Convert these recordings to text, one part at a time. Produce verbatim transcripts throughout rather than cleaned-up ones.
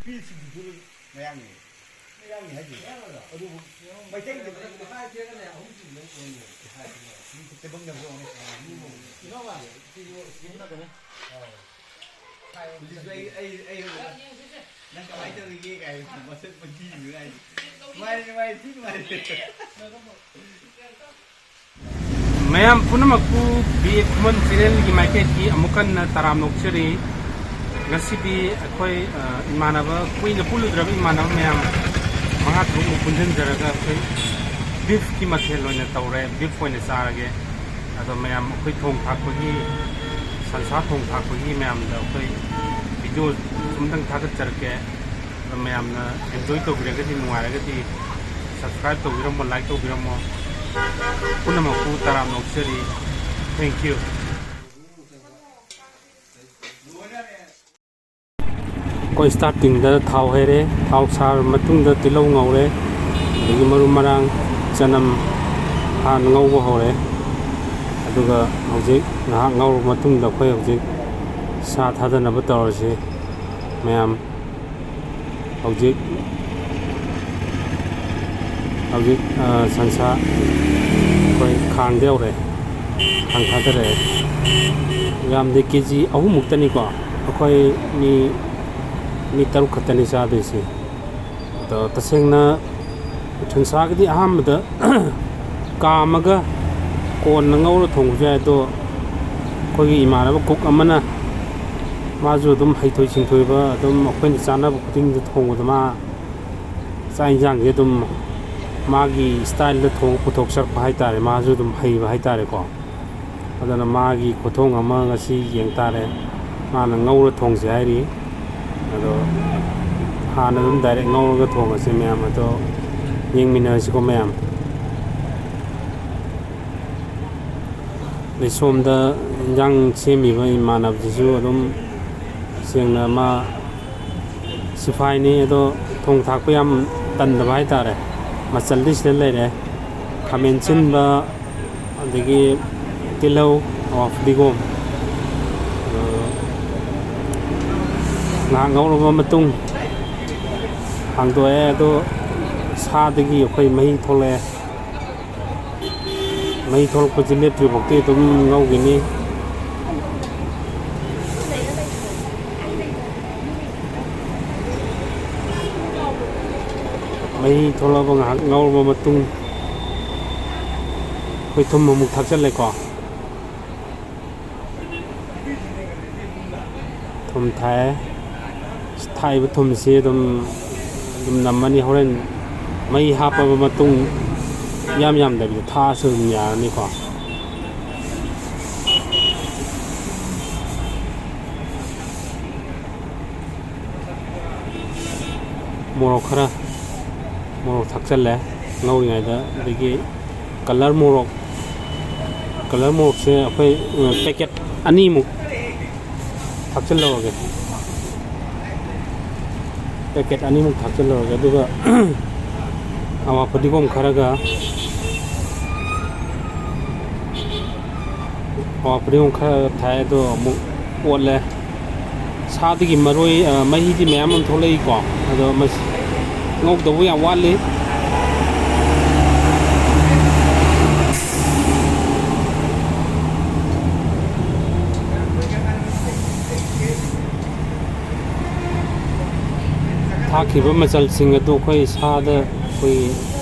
ꯄꯤꯁꯤꯡꯗꯨꯁꯨ ꯃꯌꯥꯡꯅꯤ꯫ ꯃꯌꯥꯡꯅꯤ ꯍꯥꯏꯁꯦ꯫ ꯑꯗꯨꯕꯨ ꯃꯩꯇꯩꯒꯤ ꯇꯦꯕꯪ ꯌꯥꯝ ꯌꯣꯡꯉꯦ꯫ ꯍꯧꯖꯤꯛꯁꯨ ꯑꯩ, ꯑꯩ, ꯑꯩ ꯍꯧꯖꯤꯛ ꯅꯪ ꯀꯃꯥꯏꯅ ꯇꯧꯔꯤꯒꯦ ꯀꯥꯏ ꯃꯁꯛ ꯃꯊꯤꯕ ꯍꯥꯏꯁꯦ꯫ ꯅꯨꯡꯉꯥꯏꯔꯦ, ꯅꯨꯡꯉꯥꯏꯔꯦ, ꯊꯤ ꯅꯨꯡꯉꯥꯏꯔꯦ꯫ ꯃꯌꯥꯝ ꯄꯨꯝꯅꯃꯛꯄꯨ ꯕꯤ ꯑꯦ ꯈꯨꯃꯟ ꯆꯦꯅꯦꯜꯒꯤ ꯃꯥꯏꯀꯩꯗꯒꯤ ꯑꯃꯨꯛ ꯍꯟꯅ ꯇꯔꯥꯝꯅ ꯑꯣꯛꯆꯔꯤ꯫ ꯉꯁꯤꯗꯤ ꯑꯩꯈꯣꯏ, ꯑ, ꯏꯃꯥꯟꯅꯕ, ꯀꯨꯏꯅ ꯄꯨꯜꯂꯨꯗ꯭ꯔꯕ ꯏꯃꯥꯟꯅꯕ ꯃꯌꯥꯝ ꯃꯉꯥ ꯇꯔꯨꯛꯃꯨꯛ ꯄꯨꯟꯁꯤꯟꯖꯔꯒ ꯑꯩꯈꯣꯏ ꯕꯤꯐꯀꯤ ꯃꯊꯦꯜ ꯑꯣꯏꯅ ꯇꯧꯔꯦ, ꯕꯤꯐ ꯑꯣꯏꯅ ꯆꯥꯔꯒꯦ꯫ ꯑꯗꯣ ꯃꯌꯥꯝ ꯑꯩꯈꯣꯏ ꯊꯣꯡ ꯊꯥꯛꯄꯒꯤ, ꯁꯟꯁꯥ ꯊꯣꯡ ꯊꯥꯛꯄꯒꯤ ꯃꯌꯥꯝꯗ ꯑꯩꯈꯣꯏ ꯚꯤꯗꯤꯑꯣ ꯁꯨꯝꯗꯪ ꯊꯥꯒꯠꯆꯔꯛꯀꯦ꯫ ꯑꯗꯣ ꯃꯌꯥꯝꯅ ꯑꯦꯟꯖꯣꯏ ꯇꯧꯕꯤꯔꯒꯗꯤ, ꯅꯨꯡꯉꯥꯏꯔꯒꯗꯤ subscribe ꯇꯧꯕꯤꯔꯝꯃꯣ, like ꯇꯧꯕꯤꯔꯝꯃꯣ꯫ ꯄꯨꯝꯅꯃꯛꯄꯨ ꯇꯔꯥꯝꯅ ꯑꯣꯛꯆꯔꯤ꯫ Thank you꯫ ꯑꯩꯈꯣꯏ starting ꯗ ꯊꯥꯎ ꯍꯩꯔꯦ, ꯊꯥꯎ ꯁꯥꯔꯕ ꯃꯇꯨꯡꯗ ꯇꯤꯜꯍꯧ ꯉꯧꯔꯦ, ꯑꯗꯒꯤ ꯃꯔꯨ ꯃꯔꯥꯡ, ꯆꯅꯝ ꯍꯥꯟꯅ ꯉꯧꯕ ꯍꯧꯔꯦ꯫ ꯑꯗꯨꯒ ꯍꯧꯖꯤꯛ ꯉꯥꯏꯍꯥꯛ ꯉꯧꯔꯕ ꯃꯇꯨꯡꯗ ꯑꯩꯈꯣꯏ ꯍꯧꯖꯤꯛ ꯁꯥ ꯊꯥꯗꯅꯕ ꯇꯧꯔꯁꯤ꯫ ꯃꯌꯥꯝ ꯍꯧꯖꯤꯛ, ꯍꯧꯖꯤꯛ, ꯑ, ꯁꯟꯁꯥ ꯑꯩꯈꯣꯏ ꯈꯥꯡꯗ ꯌꯧꯔꯦ, ꯈꯥꯡ ꯊꯥꯗꯔꯛꯑꯦ꯫ ꯌꯥꯝꯗꯦ, ꯀꯦ ꯖꯤ ꯑꯍꯨꯝ ꯃꯨꯛꯇꯅꯤꯀꯣ꯫ ꯑꯩꯈꯣꯏ ꯃꯤ, ꯃꯤ ꯇꯔꯨꯛ ꯈꯛꯇꯅꯤ ꯆꯥꯗꯣꯏꯁꯦ꯫ ꯑꯗꯣ ꯇꯁꯦꯡꯅ ꯁꯟꯁꯥꯒꯤꯗꯤ ꯑꯍꯥꯟꯕꯗ ꯀꯥꯝꯃꯒ ꯀꯣꯟꯅ ꯉꯧꯔ ꯊꯣꯡꯕꯁꯨ ꯌꯥꯏ꯫ ꯑꯗꯣ ꯑꯩꯈꯣꯏꯒꯤ ꯏꯃꯥꯟꯅꯕ ꯀꯨꯛ ꯑꯃꯅ, ꯃꯥꯁꯨ ꯑꯗꯨꯝ ꯍꯩꯊꯣꯏ ꯁꯤꯡꯊꯣꯏꯕ, ꯑꯗꯨꯝ ꯑꯩꯈꯣꯏꯅ ꯆꯥꯅꯕ ꯈꯨꯗꯤꯡꯗ ꯊꯣꯡꯕꯗ ꯃꯥ ꯆꯥꯛ ꯌꯦꯟꯁꯥꯡꯁꯦ ꯑꯗꯨꯝ ꯃꯥꯒꯤ style ꯗ ꯊꯣꯡ ꯄꯨꯊꯣꯛꯆꯔꯛꯄ ꯍꯥꯏꯇꯥꯔꯦ꯫ ꯃꯥꯁꯨ ꯑꯗꯨꯝ ꯍꯩꯕ ꯍꯥꯏꯇꯥꯔꯦꯀꯣ꯫ ꯑꯗꯨꯅ ꯃꯥꯒꯤ ꯈꯨꯊꯣꯡ ꯑꯃ ꯉꯁꯤ ꯌꯦꯡ ꯇꯥꯔꯦ꯫ ꯃꯥꯅ ꯉꯧꯔ ꯊꯣꯡꯁꯦ ꯍꯥꯏꯔꯤ꯫ ꯑꯗꯣ ꯍꯥꯟꯅ ꯑꯗꯨꯝ direct ꯉꯧꯔꯒ ꯊꯣꯡꯉꯁꯦ ꯃꯌꯥꯝ꯫ ꯑꯗꯣ ꯌꯦꯡꯃꯤꯟꯅꯔꯁꯤꯀꯣ ꯃꯌꯥꯝ꯫ ꯑꯗꯩ ꯁꯣꯝꯗ ꯏꯟꯖꯥꯡ ꯁꯦꯝꯃꯤꯕ ꯏꯃꯥꯟꯅꯕꯁꯤꯁꯨ ꯑꯗꯨꯝ ꯁꯦꯡꯅ ꯃꯥ ꯁꯤꯐꯥꯏꯅꯤ, ꯑꯗꯣ ꯊꯣꯡ ꯊꯥꯛꯄ ꯌꯥꯝ ꯇꯟꯗꯕ ꯍꯥꯏꯇꯥꯔꯦ꯫ ꯃꯆꯜꯗꯤ ꯁꯤꯗ ꯂꯩꯔꯦ: ꯈꯥꯃꯦꯟ ꯑꯁꯤꯟꯕ, ꯑꯗꯒꯤ ꯇꯤꯜꯍꯧ, ꯑꯣ, ꯐꯗꯤꯒꯣꯝ꯫ ꯑꯗꯣ ꯉꯥꯏꯍꯥꯛ ꯉꯧꯔꯕ ꯃꯇꯨꯡ, ꯍꯥꯡꯗꯣꯛꯑꯦ꯫ ꯑꯗꯣ ꯁꯥꯗꯒꯤ ꯑꯩꯈꯣꯏ ꯃꯍꯤ ꯊꯣꯛꯂꯛꯑꯦ꯫ ꯃꯍꯤ ꯊꯣꯛꯂꯛꯄꯁꯤ ꯂꯦꯞꯇ꯭ꯔꯤꯐꯥꯎꯗꯤ ꯑꯗꯨꯝ ꯉꯧꯈꯤꯅꯤ꯫ ꯃꯍꯤ ꯊꯣꯛꯂꯛꯑꯕ ꯉꯥꯏꯍꯥꯛ ꯉꯧꯔꯕ ꯃꯇꯨꯡ, ꯑꯩꯈꯣꯏ ꯊꯨꯝ ꯑꯃꯨꯛ ꯊꯥꯛꯆꯜꯂꯦꯀꯣ꯫ ꯊꯨꯝ ꯊꯥꯛꯑꯦ꯫ ꯊꯥꯛꯏꯕ ꯊꯨꯝꯁꯤ ꯑꯗꯨꯝ, ꯑꯗꯨꯝ ꯅꯝꯃꯅꯤ꯫ ꯍꯣꯔꯦꯟ ꯃꯩ ꯍꯥꯞꯄꯕ ꯃꯇꯨꯡ, ꯌꯥꯝ ꯌꯥꯝꯗꯕꯤꯗ ꯊꯥꯛꯑꯁꯨ ꯑꯗꯨꯝ ꯌꯥꯔꯅꯤꯀꯣ꯫ ꯃꯣꯔꯣꯛ ꯈꯔ, ꯃꯣꯔꯣꯛ ꯊꯥꯛꯆꯜꯂꯦ ꯉꯧꯔꯤꯉꯩꯗ꯫ ꯑꯗꯒꯤ ꯀꯂꯔ ꯃꯣꯔꯣꯛ, ꯀꯂꯔ ꯃꯣꯔꯣꯛꯁꯦ ꯑꯩꯈꯣꯏ, ꯑ, ꯄꯦꯀꯦꯠ ꯑꯅꯤꯃꯨꯛ ꯊꯥꯛꯆꯤꯜꯂꯧꯔꯒꯦ꯫ ꯄꯦꯀꯦꯠ ꯑꯅꯤꯃꯨꯛ ꯊꯥꯛꯆꯤꯜꯂꯧꯔꯒꯦ꯫ ꯑꯗꯨꯒ ꯑꯋꯥ ꯐꯗꯤꯒꯣꯝ ꯈꯔꯒ, ꯑꯋꯥ ꯐꯗꯤꯒꯣꯝ ꯈꯔ ꯊꯥꯛꯑꯦ꯫ ꯑꯗꯣ ꯑꯃꯨꯛ ꯑꯣꯠꯂꯦ꯫ ꯁꯥꯗꯒꯤ ꯃꯔꯣꯏ, ꯑ, ꯃꯍꯤꯗꯤ ꯃꯌꯥꯝ ꯑꯃ ꯊꯣꯛꯂꯛꯏꯀꯣ꯫ ꯑꯗꯣ ꯃꯁꯤ ꯉꯧꯗꯧꯕ ꯌꯥꯝ ꯋꯥꯠꯂꯤ꯫ ꯊꯥꯛꯈꯤꯕ ꯃꯆꯜꯁꯤꯡ ꯑꯗꯨ ꯑꯩꯈꯣꯏ ꯁꯥꯗ ꯑꯩꯈꯣꯏ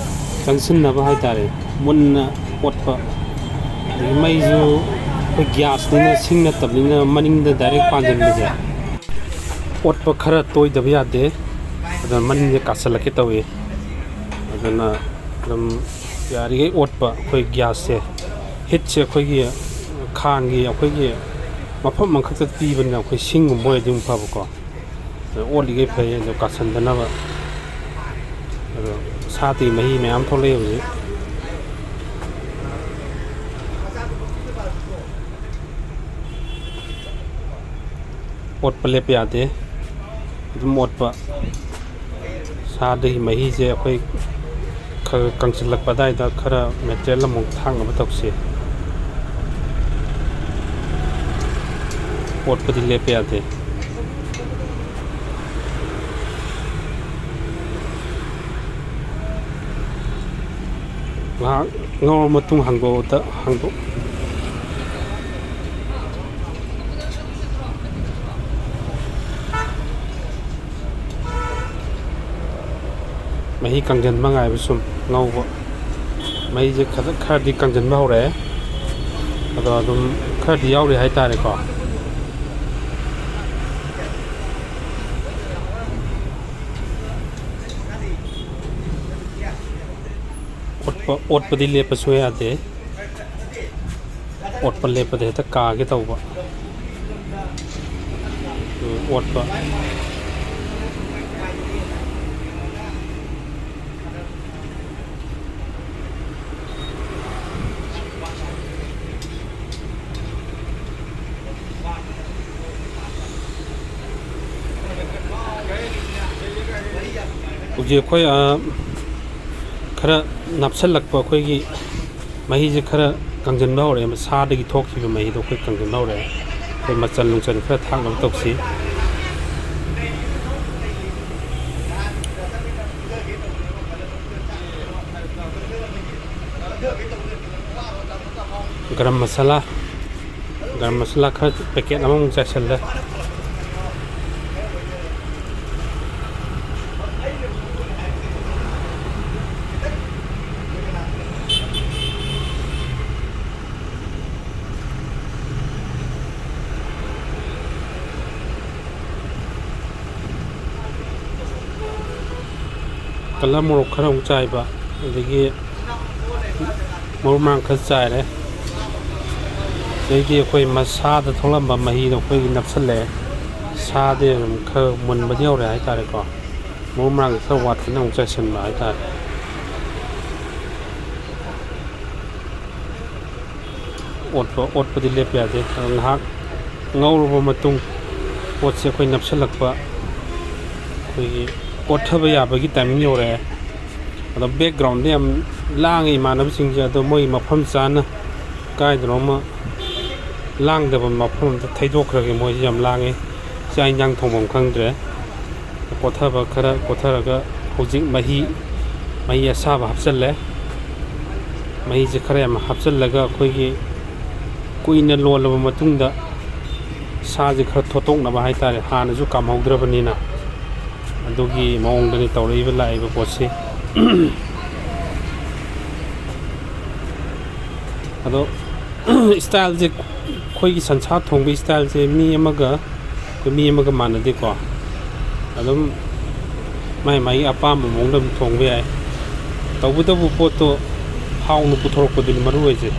ꯆꯪꯁꯤꯟꯅꯕ ꯍꯥꯏꯇꯥꯔꯦ, ꯃꯨꯟꯅ ꯑꯣꯠꯄ꯫ ꯑꯗꯒꯤ ꯃꯩꯁꯨ ꯑꯩꯈꯣꯏ ꯒ꯭ꯌꯥꯁꯅꯤꯅ, ꯁꯤꯡ ꯅꯠꯇꯕꯅꯤꯅ, ꯃꯅꯤꯡꯗ ꯗꯥꯏꯔꯦꯛ ꯄꯥꯟꯁꯤꯟꯕꯁꯦ ꯑꯣꯠꯄ ꯈꯔ ꯇꯣꯏꯗꯕ ꯌꯥꯗꯦ꯫ ꯑꯗꯨꯅ ꯃꯅꯤꯡꯁꯦ ꯀꯥꯁꯜꯂꯛꯀꯦ ꯇꯧꯏ꯫ ꯑꯗꯨꯅ ꯑꯗꯨꯝ ꯌꯥꯔꯤꯈꯩ ꯑꯣꯠꯄ, ꯑꯩꯈꯣꯏ ꯒ꯭ꯌꯥꯁꯁꯦ, ꯍꯤꯠꯁꯦ ꯑꯩꯈꯣꯏꯒꯤ ꯈꯥꯡꯒꯤ ꯑꯩꯈꯣꯏꯒꯤ ꯃꯐꯝ ꯑꯃꯈꯛꯇ ꯄꯤꯕꯅꯤꯅ, ꯑꯩꯈꯣꯏ ꯁꯤꯡꯒꯨꯝꯕ ꯑꯣꯏꯔꯗꯤ ꯑꯃꯨꯛ ꯐꯕꯀꯣ꯫ ꯑꯗ ꯑꯣꯠꯂꯤꯈꯩ ꯐꯩ, ꯑꯗꯣ ꯀꯥꯁꯟꯗꯅꯕ꯫ ꯑꯗꯣ ꯁꯥꯗꯤ ꯃꯍꯤ ꯃꯌꯥꯝ ꯊꯣꯛꯂꯛꯏ ꯍꯧꯖꯤꯛ꯫ ꯑꯣꯠꯄ ꯂꯦꯞꯄ ꯌꯥꯗꯦ, ꯑꯗꯨꯝ ꯑꯣꯠꯄ꯫ ꯁꯥꯗꯒꯤ ꯃꯍꯤꯁꯦ ꯑꯩꯈꯣꯏ ꯈꯔ ꯀꯪꯁꯤꯜꯂꯛꯄ ꯑꯗꯨꯋꯥꯏꯗ ꯈꯔ ꯃꯦꯇꯔꯤꯌꯦꯜ ꯑꯃꯨꯛ ꯊꯥꯛꯅꯕ ꯇꯧꯁꯤ꯫ ꯑꯣꯠꯄꯗꯤ ꯂꯦꯞꯄ ꯌꯥꯗꯦ꯫ ꯉꯥꯏꯍꯥꯛ ꯉꯧꯔ ꯃꯇꯨꯡ ꯍꯥꯡꯗꯣꯛꯑꯗ ꯍꯥꯡꯗꯣꯛ ꯃꯍꯤ ꯀꯪꯁꯤꯟꯕ ꯉꯥꯏꯕ ꯁꯨꯝ ꯉꯧꯕ꯫ ꯃꯍꯤꯁꯦ ꯈꯔ ꯈꯔꯗꯤ ꯀꯪꯁꯤꯟꯕ ꯍꯧꯔꯛꯑꯦ꯫ ꯑꯗꯣ ꯑꯗꯨꯝ ꯈꯔꯗꯤ ꯌꯥꯎꯔꯤ ꯍꯥꯏꯇꯥꯔꯦꯀꯣ꯫ ꯑꯣꯠꯄ ꯑꯣꯠꯄꯗꯤ ꯂꯦꯞꯄꯁꯨ ꯌꯥꯗꯦ꯫ ꯑꯣꯠꯄ ꯂꯦꯞꯄꯗ ꯍꯦꯛꯇ ꯀꯥꯒꯦ ꯇꯧꯕ꯫ ꯎꯝ, ꯑꯣꯠꯄ꯫ ꯍꯧꯖꯤꯛ ꯑꯩꯈꯣꯏ, ꯑ, ꯈꯔ ꯅꯞꯁꯤꯜꯂꯛꯄ, ꯑꯩꯈꯣꯏꯒꯤ ꯃꯍꯤꯁꯦ ꯈꯔ ꯀꯪꯁꯤꯟꯕ ꯍꯧꯔꯛꯑꯦ꯫ ꯁꯥꯗꯒꯤ ꯊꯣꯛꯈꯤꯕ ꯃꯍꯤꯗꯣ ꯑꯩꯈꯣꯏ ꯀꯪꯁꯤꯟꯕ ꯍꯧꯔꯛꯑꯦ꯫ ꯑꯩꯈꯣꯏ ꯃꯆꯜ ꯅꯨꯡꯆꯜ ꯈꯔ ꯊꯥꯛꯅꯕ ꯇꯧꯁꯤ꯫ ꯒꯔꯝ ꯃꯁꯥꯂꯥ, ꯒꯔꯝ ꯃꯁꯥꯂꯥ ꯈꯔ ꯄꯦꯀꯦꯠ ꯑꯃꯃꯨꯛ ꯆꯥꯏꯁꯤꯜꯂꯦ꯫ ꯀꯂꯔ ꯃꯣꯔꯣꯛ ꯈꯔ ꯑꯃꯨꯛ ꯆꯥꯏꯕ, ꯑꯗꯒꯤ ꯃꯔꯨ ꯃꯔꯥꯡ ꯈꯔ ꯆꯥꯏꯔꯦ꯫ ꯑꯗꯩꯗꯤ ꯑꯩꯈꯣꯏ ꯃꯁꯥꯗ ꯊꯣꯛꯂꯝꯕ ꯃꯍꯤꯗꯣ ꯑꯩꯈꯣꯏꯒꯤ ꯅꯞꯁꯜꯂꯛꯑꯦ꯫ ꯁꯥꯗꯤ ꯑꯗꯨꯝ ꯈꯔ ꯃꯨꯟꯕꯗꯤ ꯍꯧꯔꯦ ꯍꯥꯏꯇꯥꯔꯦꯀꯣ꯫ ꯃꯔꯨ ꯃꯔꯥꯡ ꯈꯔ ꯋꯥꯠꯄꯅ ꯑꯃꯨꯛ ꯆꯥꯏꯁꯤꯟꯕ ꯍꯥꯏꯇꯥꯔꯦ꯫ ꯑꯣꯠꯄ, ꯑꯣꯠꯄꯗꯤ ꯂꯦꯞꯄ ꯌꯥꯗꯦ꯫ ꯑꯗꯣ ꯉꯥꯏꯍꯥꯛ ꯉꯧꯔꯕ ꯃꯇꯨꯡ ꯄꯣꯠꯁꯦ ꯑꯩꯈꯣꯏ ꯅꯞꯁꯤꯜꯂꯛꯄ, ꯑꯩꯈꯣꯏꯒꯤ ꯑꯣꯠꯊꯕ ꯌꯥꯕꯒꯤ ꯇꯥꯏꯃꯤꯡ ꯌꯧꯔꯛꯑꯦ꯫ ꯑꯗꯣ ꯕꯦꯛꯒ꯭ꯔꯥꯎꯟꯗ ꯌꯥꯝ ꯂꯥꯡꯉꯦ ꯏꯃꯥꯟꯅꯕꯁꯤꯡꯁꯦ, ꯑꯗꯣ ꯃꯣꯏ ꯃꯐꯝ ꯆꯥꯅ ꯀꯥꯏꯗꯅꯣꯃ ꯂꯥꯡꯗꯕ ꯃꯐꯝ ꯑꯝꯗ ꯊꯩꯗꯣꯛꯈ꯭ꯔꯒꯦ꯫ ꯃꯣꯏꯁꯦ ꯌꯥꯝ ꯂꯥꯡꯉꯦ, ꯆꯥꯛ ꯏꯟꯖꯥꯡ ꯊꯣꯡꯐꯝ ꯈꯪꯗ꯭ꯔꯦ꯫ ꯀꯣꯠꯊꯕ ꯈꯔ ꯀꯣꯠꯊꯔꯒ ꯍꯧꯖꯤꯛ ꯃꯍꯤ, ꯃꯍꯤ ꯑꯁꯥꯕ ꯍꯥꯞꯆꯤꯜꯂꯦ꯫ ꯃꯍꯤꯁꯦ ꯈꯔ ꯌꯥꯝ ꯍꯥꯞꯆꯤꯜꯂꯒ ꯑꯩꯈꯣꯏꯒꯤ ꯀꯨꯏꯅ ꯂꯣꯜꯂꯕ ꯃꯇꯨꯡꯗ ꯁꯥꯁꯦ ꯈꯔ ꯊꯣꯠꯇꯣꯛꯅꯕ ꯍꯥꯏꯇꯥꯔꯦ, ꯍꯥꯟꯅꯁꯨ ꯀꯥꯝꯍꯧꯗ꯭ꯔꯕꯅꯤꯅ꯫ ꯑꯗꯨꯒꯤ ꯃꯑꯣꯡꯗꯅꯤ ꯇꯧꯔꯛꯏꯕ, ꯂꯥꯛꯏꯕ ꯄꯣꯠꯁꯤ꯫ ꯑꯗꯣ ꯏꯁꯇꯥꯏꯜꯁꯦ, ꯑꯩꯈꯣꯏꯒꯤ ꯁꯟꯁꯥ ꯊꯣꯡꯕꯒꯤ ꯏꯁꯇꯥꯏꯜꯁꯦ ꯃꯤ ꯑꯃꯒ ꯑꯩꯈꯣꯏ ꯃꯤ ꯑꯃꯒ ꯃꯥꯟꯅꯗꯦꯀꯣ꯫ ꯑꯗꯨꯝ ꯃꯥꯏ ꯃꯥꯏꯒꯤ ꯑꯄꯥꯝꯕ ꯃꯑꯣꯡꯗ ꯑꯗꯨꯝ ꯊꯣꯡꯕ ꯌꯥꯏ꯫ ꯇꯧꯕꯇꯕꯨ ꯄꯣꯠꯇꯣ ꯍꯥꯎꯅ ꯄꯨꯊꯣꯔꯛꯄꯗꯨꯅꯤ ꯃꯔꯨ ꯑꯣꯏꯁꯦ꯫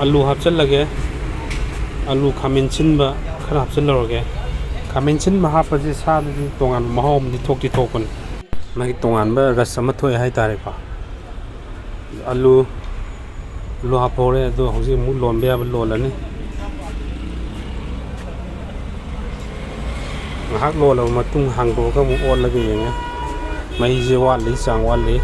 ꯑꯂꯨ ꯍꯥꯞꯆꯤꯜꯂꯒꯦ꯫ ꯑꯂꯨ ꯈꯥꯃꯦꯟ ꯁꯤꯟꯕ ꯈꯔ ꯍꯥꯞꯆꯤꯜꯂꯨꯔꯒꯦ꯫ ꯈꯥꯃꯦꯟ ꯁꯤꯟꯕ ꯍꯥꯞꯄꯁꯦ ꯁꯥꯗꯗꯤ ꯇꯣꯉꯥꯟꯕ ꯃꯍꯥꯎ ꯑꯃꯗꯤ ꯊꯣꯛꯇꯤ ꯊꯣꯛꯄꯅꯤ꯫ ꯃꯥꯒꯤ ꯇꯣꯉꯥꯟꯕ ꯔꯁ ꯑꯃ ꯊꯣꯛꯑꯦ ꯍꯥꯏꯇꯥꯔꯦꯀꯣ꯫ ꯑꯂꯨ, ꯑꯂꯨ ꯍꯥꯞꯍꯧꯔꯦ, ꯑꯗꯣ ꯍꯧꯖꯤꯛ ꯑꯃꯨꯛ ꯂꯣꯟꯕ ꯌꯥꯕ ꯂꯣꯜꯂꯅꯤ꯫ ꯉꯥꯏꯍꯥꯛ ꯂꯣꯜꯂꯕ ꯃꯇꯨꯡ ꯍꯥꯡꯗꯣꯛꯑꯒ ꯑꯃꯨꯛ ꯑꯣꯠꯂꯒ ꯌꯦꯡꯉꯦ꯫ ꯃꯍꯤꯁꯦ ꯋꯥꯠꯂꯤ, ꯆꯥꯡ ꯋꯥꯠꯂꯤ꯫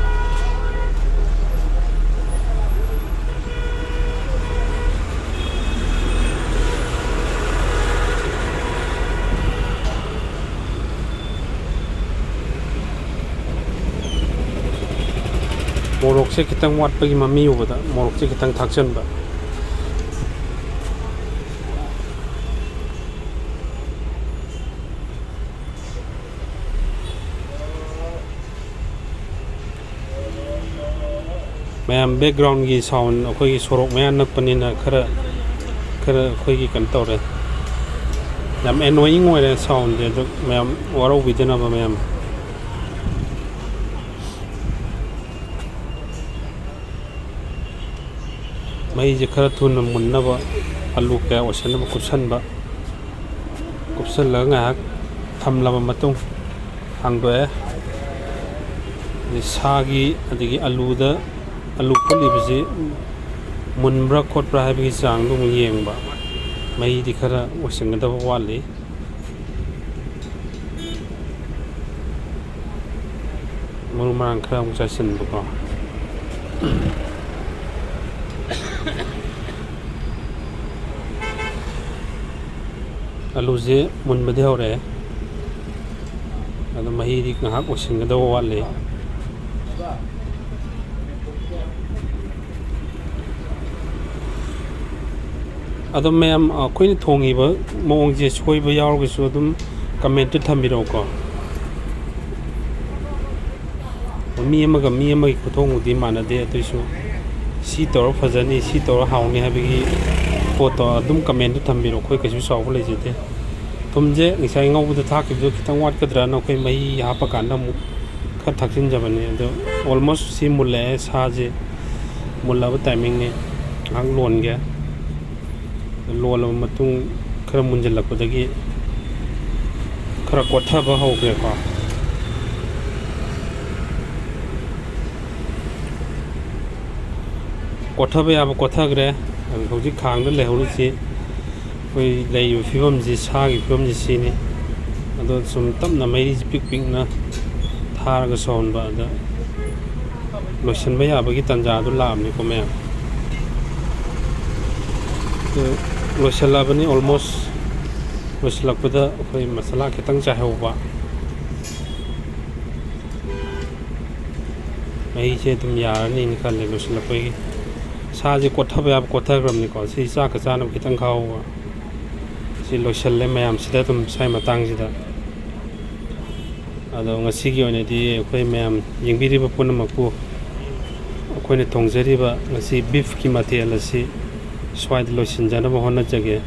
ꯃꯣꯔꯣꯛꯁꯦ ꯈꯤꯇꯪ ꯋꯥꯠꯄꯒꯤ ꯃꯃꯤ ꯎꯕꯗ ꯃꯣꯔꯣꯛꯁꯦ ꯈꯤꯇꯪ ꯊꯥꯛꯆꯟꯕ꯫ ꯃꯌꯥꯝ, ꯕꯦꯛꯒ꯭ꯔꯥꯎꯟꯒꯤ ꯁꯥꯎꯟ, ꯑꯩꯈꯣꯏꯒꯤ ꯁꯣꯔꯣꯛ ꯃꯌꯥ ꯅꯛꯄꯅꯤꯅ ꯈꯔ, ꯈꯔ ꯑꯩꯈꯣꯏꯒꯤ ꯀꯩꯅꯣ ꯇꯧꯔꯦ, ꯌꯥꯝ ꯑꯦꯅꯣꯌꯤꯡ ꯑꯣꯏꯔꯦ ꯁꯥꯎꯟꯁꯦ꯫ ꯑꯗꯨ ꯃꯌꯥꯝ ꯋꯥꯔꯧꯕꯤꯗꯅꯕ ꯃꯌꯥꯝ꯫ ꯃꯩꯁꯦ ꯈꯔ ꯊꯨꯅ ꯃꯨꯟꯅꯕ ꯑꯂꯨ ꯀꯌꯥ ꯑꯣꯏꯁꯟꯅꯕ ꯀꯨꯞꯁꯟꯕ꯫ ꯀꯨꯞꯁꯜꯂꯒ ꯉꯥꯏꯍꯥꯛ ꯊꯝꯂꯕ ꯃꯇꯨꯡ ꯍꯥꯡꯗꯣꯛꯑꯦ꯫ ꯑꯗꯩ ꯁꯥꯒꯤ, ꯑꯗꯒꯤ ꯑꯂꯨꯗ, ꯑꯂꯨ ꯐꯨꯠꯂꯤꯕꯁꯤ ꯃꯨꯟꯕ꯭ꯔꯥ ꯈꯣꯠꯄ꯭ꯔꯥ ꯍꯥꯏꯕꯒꯤ ꯆꯥꯡꯗꯣ ꯑꯃꯨꯛ ꯌꯦꯡꯕ꯫ ꯃꯩꯗꯤ ꯈꯔ ꯑꯣꯏꯁꯤꯟꯒꯗꯕ ꯋꯥꯠꯂꯤ꯫ ꯃꯔꯨ ꯃꯔꯥꯡ ꯈꯔ ꯑꯃꯨꯛ ꯆꯥꯏꯁꯤꯟꯕꯀꯣ꯫ ꯑꯂꯨꯁꯦ ꯃꯨꯟꯕꯗꯤ ꯍꯧꯔꯛꯑꯦ, ꯑꯗꯣ ꯃꯍꯤꯗꯤ ꯉꯥꯏꯍꯥꯛ ꯑꯣꯏꯁꯤꯟꯒꯗꯕ ꯋꯥꯠꯂꯤ꯫ ꯑꯗꯣ ꯃꯌꯥꯝ, ꯑꯩꯈꯣꯏꯅ ꯊꯣꯡꯉꯤꯕ ꯃꯑꯣꯡꯁꯦ ꯁꯣꯏꯕ ꯌꯥꯎꯔꯒꯁꯨ ꯑꯗꯨꯝ comment ꯊꯝꯕꯤꯔꯛꯎꯀꯣ꯫ ꯃꯤ ꯑꯃꯒ ꯃꯤ ꯑꯃꯒꯤ ꯈꯨꯊꯣꯡꯕꯨꯗꯤ ꯃꯥꯟꯅꯗꯦ, ꯑꯗꯨꯏꯁꯨ ꯁꯤ ꯇꯧꯔ ꯐꯖꯅꯤ, ꯁꯤ ꯇꯧꯔ ꯍꯥꯎꯅꯤ ꯍꯥꯏꯕꯒꯤ ꯄꯣꯠꯇꯣ ꯑꯗꯨꯝ comment ꯊꯝꯕꯤꯔꯛꯑꯣ꯫ ꯑꯩꯈꯣꯏ ꯀꯩꯁꯨ ꯆꯥꯎꯕ ꯂꯩꯖꯗꯦ꯫ ꯊꯨꯝꯁꯦ ꯉꯁꯥꯏ ꯉꯧꯕꯗ ꯊꯥꯛꯈꯤꯕꯗꯣ ꯈꯤꯇꯪ ꯋꯥꯠꯀꯗ꯭ꯔꯅ ꯑꯩꯈꯣꯏ ꯃꯍꯤ ꯍꯥꯞꯄ ꯀꯥꯟꯗ ꯑꯃꯨꯛ ꯈꯔ ꯊꯥꯛꯆꯤꯟꯖꯕꯅꯤ꯫ ꯑꯗꯣ almost ꯁꯤ ꯃꯨꯜꯂꯛꯑꯦ, ꯁꯥꯁꯦ ꯃꯨꯜꯂꯕ timing ꯅꯤ꯫ ꯉꯥꯏꯍꯥꯛ ꯂꯣꯟꯒꯦ꯫ ꯂꯣꯜꯂꯕ ꯃꯇꯨꯡ ꯈꯔ ꯃꯨꯟꯖꯜꯂꯛꯄꯗꯒꯤ ꯈꯔ ꯀꯣꯠꯊꯕ ꯍꯧꯈ꯭ꯔꯦꯀꯣ꯫ ꯀꯣꯠꯊꯕ ꯌꯥꯕ ꯀꯣꯠꯊꯈ꯭ꯔꯦ꯫ ꯑꯗꯨ ꯍꯧꯖꯤꯛ ꯈꯥꯡꯗ ꯂꯩꯍꯧꯔꯤꯁꯤ ꯑꯩꯈꯣꯏ ꯂꯩꯔꯤꯕ ꯐꯤꯕꯝꯁꯤ, ꯁꯥꯒꯤ ꯐꯤꯕꯝꯁꯤ ꯁꯤꯅꯤ꯫ ꯑꯗꯣ ꯁꯨꯝ ꯇꯞꯅ ꯃꯩꯔꯤꯁꯤ ꯄꯤꯛ ꯄꯤꯛꯅ ꯊꯥꯔꯒ ꯁꯧꯍꯟꯕ꯫ ꯑꯗ ꯂꯣꯏꯁꯤꯟꯕ ꯌꯥꯕꯒꯤ ꯇꯥꯟꯖꯥꯗꯨ ꯂꯥꯛꯑꯕꯅꯤꯀꯣ ꯃꯌꯥꯝ꯫ ꯑꯗꯨ ꯂꯣꯏꯁꯤꯜꯂꯕꯅꯤ, almost ꯂꯣꯏꯁꯤꯜꯂꯛꯄꯗ ꯑꯩꯈꯣꯏ ꯃꯁꯥꯂꯥ ꯈꯤꯇꯪ ꯆꯥꯏꯍꯧꯕ꯫ ꯃꯍꯤꯁꯦ ꯑꯗꯨꯝ ꯌꯥꯔꯅꯤꯅ ꯈꯜꯂꯦ ꯂꯣꯏꯁꯤꯜꯂꯛꯄꯒꯤ꯫ ꯁꯥꯁꯦ ꯀꯣꯠꯊꯕ ꯌꯥꯕ ꯀꯣꯠꯊꯈ꯭ꯔꯕꯅꯤꯀꯣ꯫ ꯁꯤ ꯆꯥꯛꯀ ꯆꯥꯅꯕ ꯈꯤꯇꯪ ꯈꯥꯛꯍꯧꯕ꯫ ꯁꯤ ꯂꯣꯏꯁꯤꯜꯂꯦ ꯃꯌꯥꯝꯁꯤꯗ ꯑꯗꯨꯝ ꯁ꯭ꯋꯥꯏ ꯃꯇꯥꯡꯁꯤꯗ꯫ ꯑꯗꯣ ꯉꯁꯤꯒꯤ ꯑꯣꯏꯅꯗꯤ ꯑꯩꯈꯣꯏ ꯃꯌꯥꯝ ꯌꯦꯡꯕꯤꯔꯤꯕ ꯄꯨꯝꯅꯃꯛꯄꯨ ꯑꯩꯈꯣꯏꯅ ꯊꯣꯡꯖꯔꯤꯕ ꯉꯁꯤ beef ꯀꯤ ꯃꯊꯦꯜ ꯑꯁꯤ ꯁ꯭ꯋꯥꯏꯗ ꯂꯣꯏꯁꯤꯟꯖꯅꯕ ꯍꯣꯠꯅꯖꯒꯦ꯫